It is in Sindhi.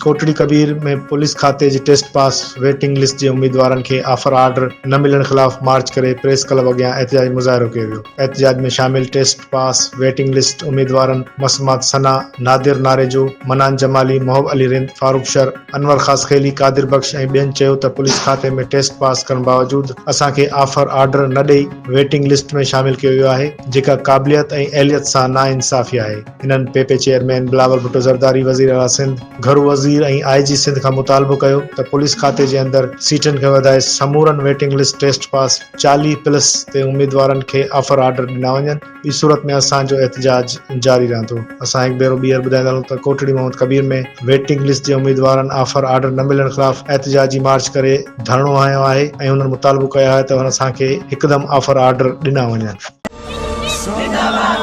ڪوٽڙي ڪبير ۾ پوليس کاتي جي ٽيسٽ پاس ويٽنگ لسٽ جي اميدوارن کي آفر آرڊر نه ملڻ خلاف مارچ ڪري پريس ڪلب اڳيان احتجاجي مظاهرو ڪيو ويو. احتجاج ۾ شامل ٽيسٽ پاس ويٽنگ لسٽ اميدوارن مسمات ثنا، نادر ناريجو، منان جمالي، محب علي رند، فاروق شر، انور خاصخيلي، قادر بخش ۽ ٻين چيو ته پوليس کاتي ۾ ٽيسٽ پاس ڪرڻ باوجود اسان کي آفر آرڊر نه ڏئي ويٽنگ لسٽ ۾ شامل ڪيو ويو آهي جيڪا قابليت ۽ اهليت سان ناانصافي آهي. هنن P P chairman Bilawal Bhutto Zardari, وزيراعليٰ سنڌ، گهرو وزير ۽ آء جي سنڌ کان مطالبو ڪيو ته پوليس کاتي جي اندر سيٽن کي وڌائي سمورن waiting list test pass 40 plus تي اميدوارن کي آفر آرڊر ڏنا وڃن ٻي صورت ۾ اسان جو احتجاج جاري رهندو. اسان هڪ ڀيرو ٻيهر ٻڌائيندا هلون ته ڪوٽڙي محمد ڪبير ۾ ويٽنگ لسٽ جي اميدوارن آفر آرڊر نه ملڻ خلاف احتجاجي مارچ ڪري ڌرڻو هنيو آهي ۽ هنن مطالبو ڪيو آهي ته اسان کي هڪدم آفر آرڊر ڏنا وڃن. زنداباد.